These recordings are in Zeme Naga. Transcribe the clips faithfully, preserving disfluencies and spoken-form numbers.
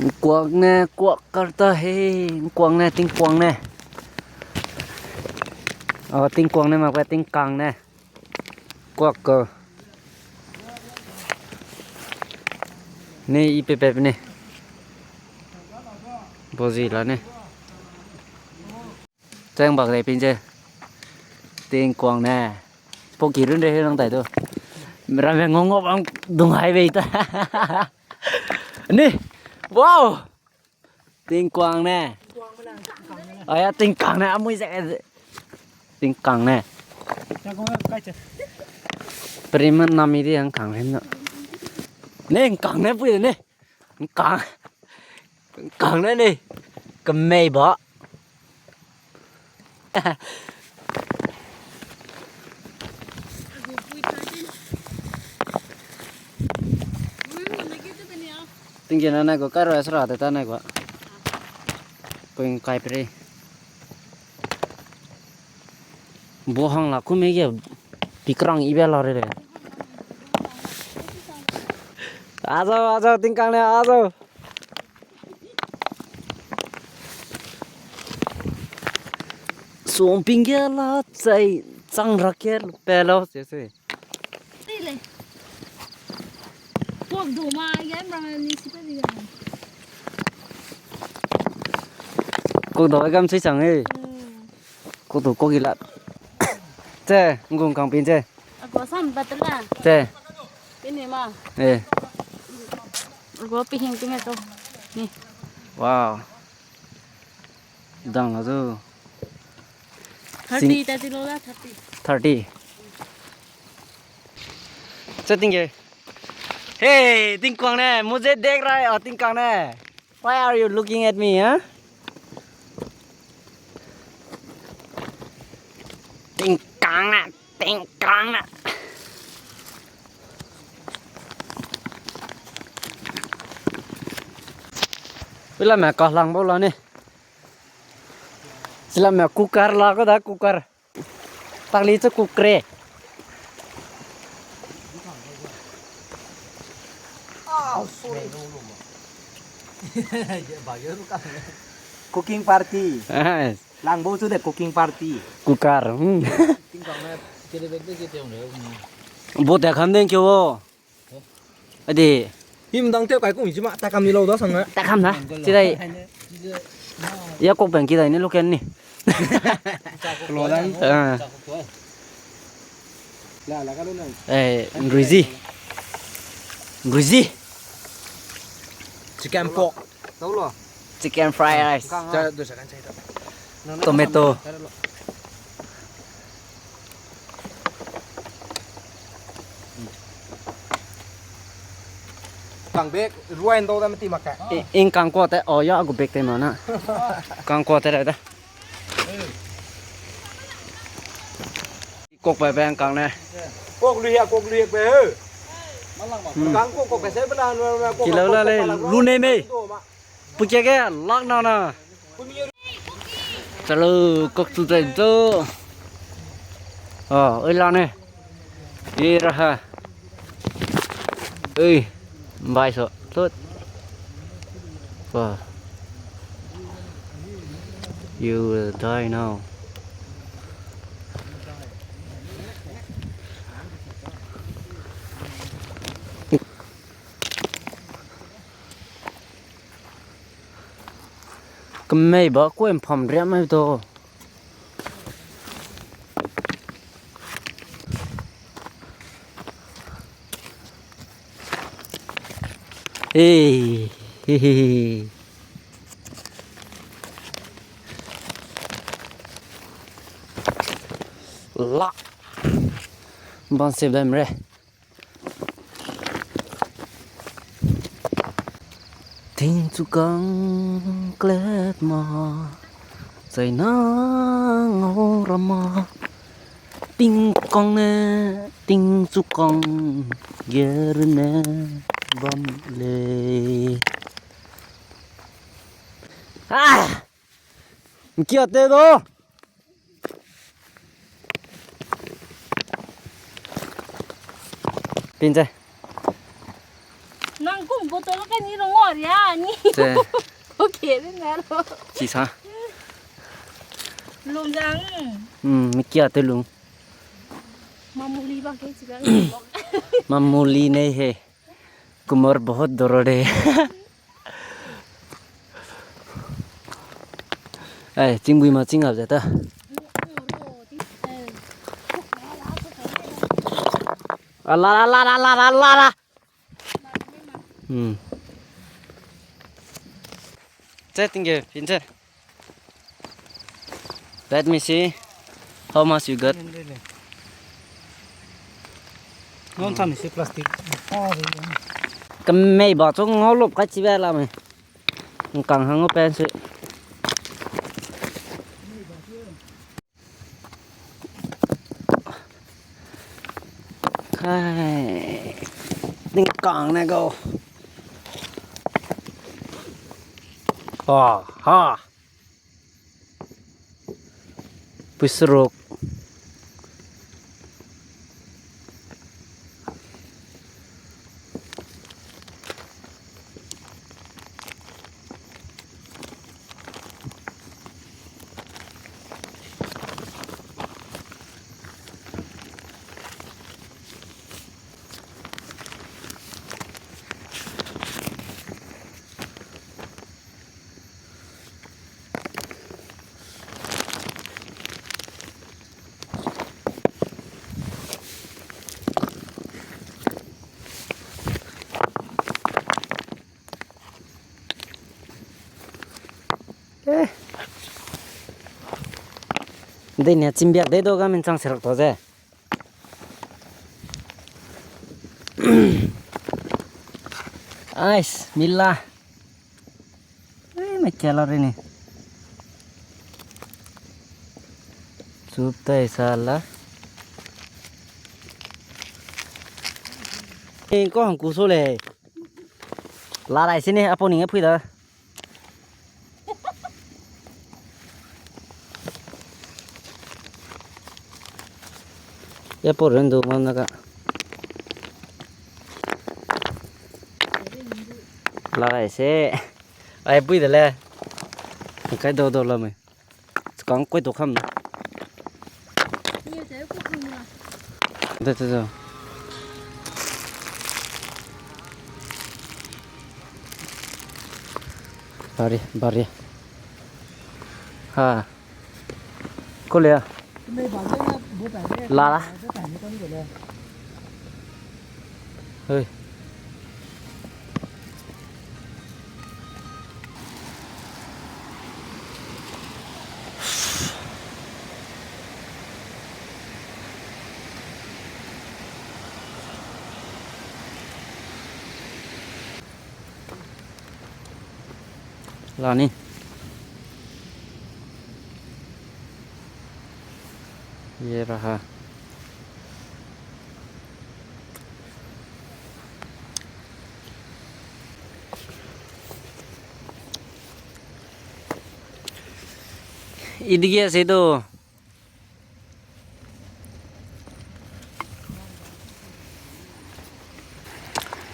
Ngkuang ne, kuak karta he, ngkuang ne, tingkuang ne. O, tingkuang ne, mak pe tingkang ne. Kuak ko. Ne, i pe pe ne. Bozi la ne. Chang bak dei pin je. Tingkuang ne. Poki run re he nang tai du. Ramme ngong ngop ang dung hai bei ta. Ni. Wow. Tingkuang ne. Aya tingkang ne. Amui ze. Tingkang ne. Perimen nami di ang kang ne. Ne ngkang ne pui ne. Ngkang. Ngkang ne ni. Kemei ba. Tingkena na ko karo sera te ta na ko. Pui ngkai pere. Bo hang la kume ge pikrang ibe la re le. Azau, azau, tingkang ne, azau. Suang ping ge la chai chang ra ke pe lau se se. Tei le. Kuak du ma, ya mra ni si pe di ga. Kuak du gam si chang e. Hmm. Kuak du kuak i la. Che, ngung kang pin che. Ago sam batla. Che. Ini ma. Eh. Ago pihing ping to. Ni. Wow. Dang la zu. Thirty, thirty lo la, thirty. Thirty. Che ting ge. Hey, tingkuang ne, mujhe dekh raha hai, oh, tingkang ne. Why are you looking at me, huh? Tingkang na, tingkang na. Pila me ka lang bau la ni. Sila me cooker la ko da cooker. Takli chu kukre. Ah, sorry. Cooking party. Yes. Langbo chu de cooking party. Kukar. Hmm. Bo te kham deng kio. Adi. Him dang teu kai kung ji ma, ta kam ni lo da sang na. Ta kam na. Chidai. Ya kok bang kidai ni lo ken ni. Lo dan. Ah. La, la ka lo na. Eh, Nruizi. Nruizi. Chicken pork. Tau lo. Chicken fried rice. Kang, ah. Tomato. Kang bek, ruai ndau da meti mak ka. I, in kang kua te, oh, ya, agu bek te ma na. Kang kua te ra da. Kok pe pe ang kang ne. Kok lui ya, kok lui ya pe he. Hmm. Kang kok, kok pe se pe la, kok, kilo kok, la kok le, pa la, lu ne me. Pukia ke, lak na na. Chalo, kok tu tai to. Oh, oi la ne. Ye raha. Ei, bai so, tut. Wah. You will die now. Kemei ba kuai mpam riam mai to. Ei, hi, hi, hi. La. Ban sep dai mre. Tingchukang klet ma, chaina ngau rama. Tingkang ne, tingchukang, ger ne bam le. Ah! Nkia te do. Pin ze. Nang kum bottle ka ni lo ngo Ya, ni. Te. Okay, de na lo. Chi sa. Lung jang. Hmm, mi kia te lung. Mamuli ba ke chi ba. Mamuli nahi hai. Kumar bahut darad hai. Ai, chingbui ma ching a ze ta. A la la la la la la la la. Hmm. Che, tingge, pin che. Let me see how much you got. Non sa mi si plastic. Kemei ba chu ngau lop kai chi ba la me. Ngkang hang o pen si. Hai. Ning kang ne go. Ah, ha. Puseruk. Eh. Dei ne chimbiak dei do ga min chang serak to ze. Ais, mila. Eh, me kia la re ni. Chup tai sa la. Eh, ko hang ku so le. La dai si ni, apo ning e phui da. Ia pau ren du ma na ka. La gai se. Ai pui de le. Kai do do la me. Chikang koi do kham na. De de de. Bari, bari. Ha. Ko le. La la. Hei. La ni. Ye raha. Idige se do.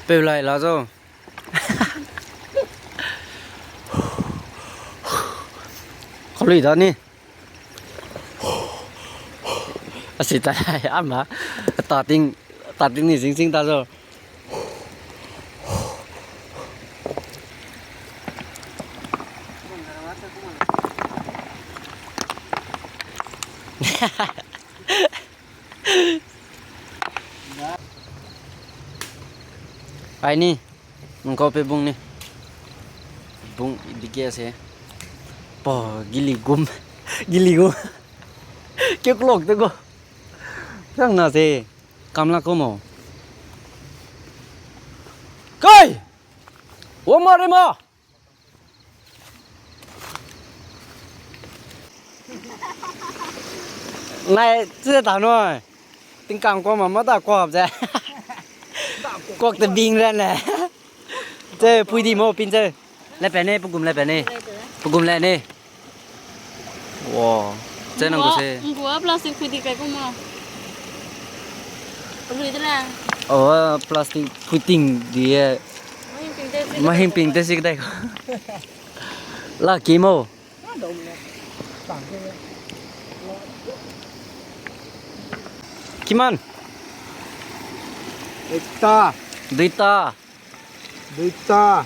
Peu lai la zo. Kalui da ni. Asi ta lai ama. Tating, tating ni sing sing ta zo. Ai ni, nang kau pe bung ni. Bung idige se. Pa, gili gum. Gili gum. Keu clock te go. Sang na se. Kamla ko mo. Kai! Wo ma re ma! Nai, chi ta noi. Tingkang ko ma ma ta ko hap ze. Kok te bing ran le. Che pui di mo pin che. Le pe ne, pegum le pe ne. Pegum le ne. Wow. Che nang ko se. Ngua plastic pui di kai ko ma. Pui de la. Oh, plastic pui ting di e. Ai, ting de Mahing ping te sik dai. La ki mo. Kiman. Ekta. Duita. Duita.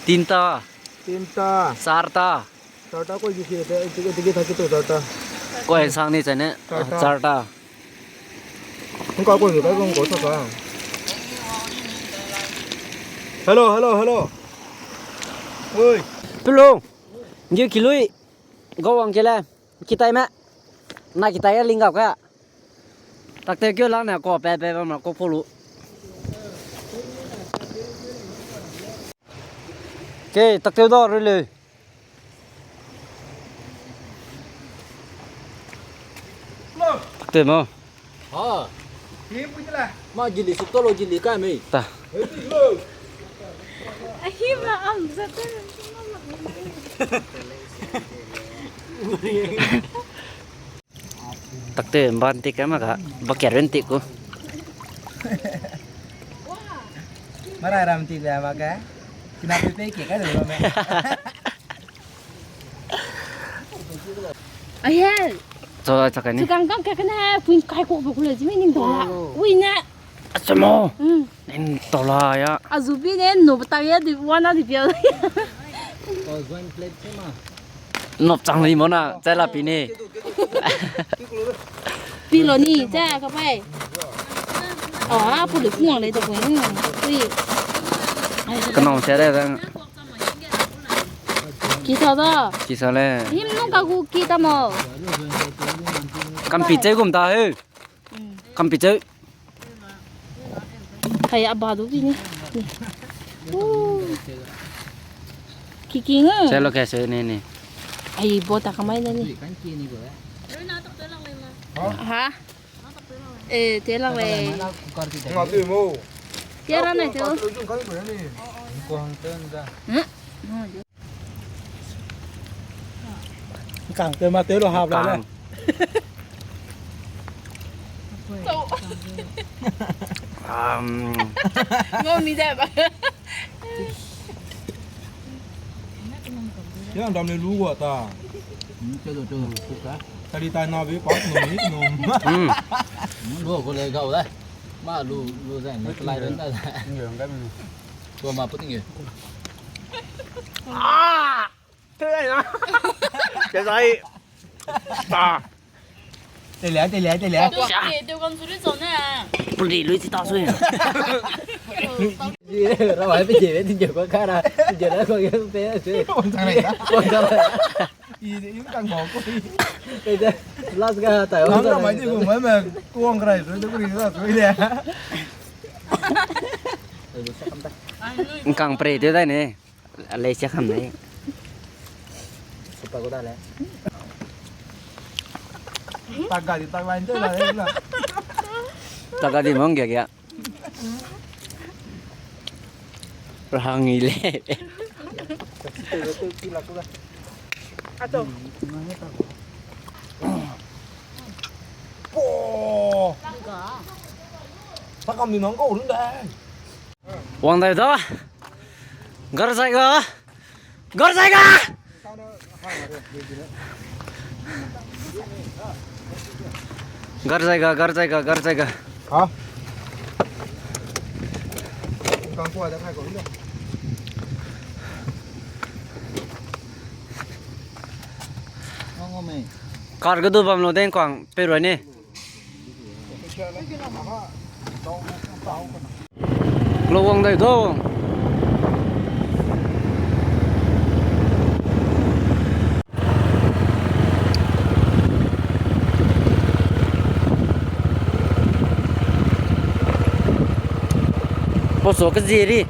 Tinta. Tinta. Charta. Charta koi ki ki te, te, te, te, te, charta. Koi sang ni chane. Charta. Charta. Hung ka koi ki ka hung ko sa sa. Hello, hello, hello. Oi. Hello. Ngiu kilui. Gau wang kele. Kitai me. Na kitai ya ling gau ka. Takte keu la ne ko pe pe ma ko polu. Ke takte da rele. Takte mo. Ha. Ma gili suk tolo gili ka mei. Ta. Ahi ma am zate. Takte mban tik ka ma ka, ba ker ren tik ku. Mara ram tik le ma ka. Kina pe pe ke ka le ma. Ahe. Cho cha ka ni. Tukang kam ka ka na, puin kai ko bu ku le ji me ning do la. Ui na. Achamo. Hmm. Ning to la ya. Azubi ne no bata ya di wana di pia. Nop chang li mo na, chai la pi ni. Pi lo ni, chai ka pai. Oh, a pu le pu wang le de ko ni. Ui. Ka nong chai le dang. Ki sa da. Ki sa le. Him nung ka gu ki ta mo. Kam pi chai gum ta he. Kam pi cheu. Hai, a ba du bi ni. Ki ki nge. Chai lo ke se ni ni. Ai, bo ta kamai na ni. Ha? Eh, te la le. Nga tu mo. Te ra na te. Ko hang te ni da. Hmm? Kang te ma te lo hap la le. Kang. Um. Ngo mi da ba. Ya dam le lu wa ta. Hmm, te lo te lo, ku ka. Tali tai na be pa no mi no. Hmm. Lu ko le gau le. Ma lu lu zai ne lai ren da. Nge ngam. Tua ma puting e. Ah! Te ai na. Te sai. Ta. Te le, te le, te le. Te kan suri zone. Puli lui ti ta sui. Ye, ra wai pe je, pe je ko ka ra. Pe je ra ko ke pe se. Ko ka ra. I de yung kang mo ko. Pe je. Last ga ta. Nang ra mai di ko mai me. Kuang krai so de ko ri sa so de. Nkang pre de dai ne. Alei sia kham nei. Supa ko da le. Taga di tagla inte la le. Taga di mong gya gya. Rahang ile. Ato. Po. Takam ni nang ko run dai. Wang dai da. Gar zai ga. Gar zai ga. Gar zai ga, gar zai ga, gar zai ga. Ha? Kang kuai da khai ko le. Kar ga du bam lo den kuang pe roi ni. Lo wang dai do. Poso ke ziri.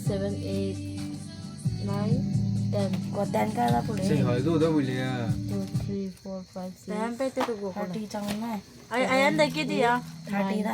Seven, eight, nine, ten. Ko ten ka la pule. Sei hai du da bu le. Two, three, four, five, six. Ten pe te tu go ko le. Thirty chang nai. Ai, ai, ande ke di ya. Thirty da.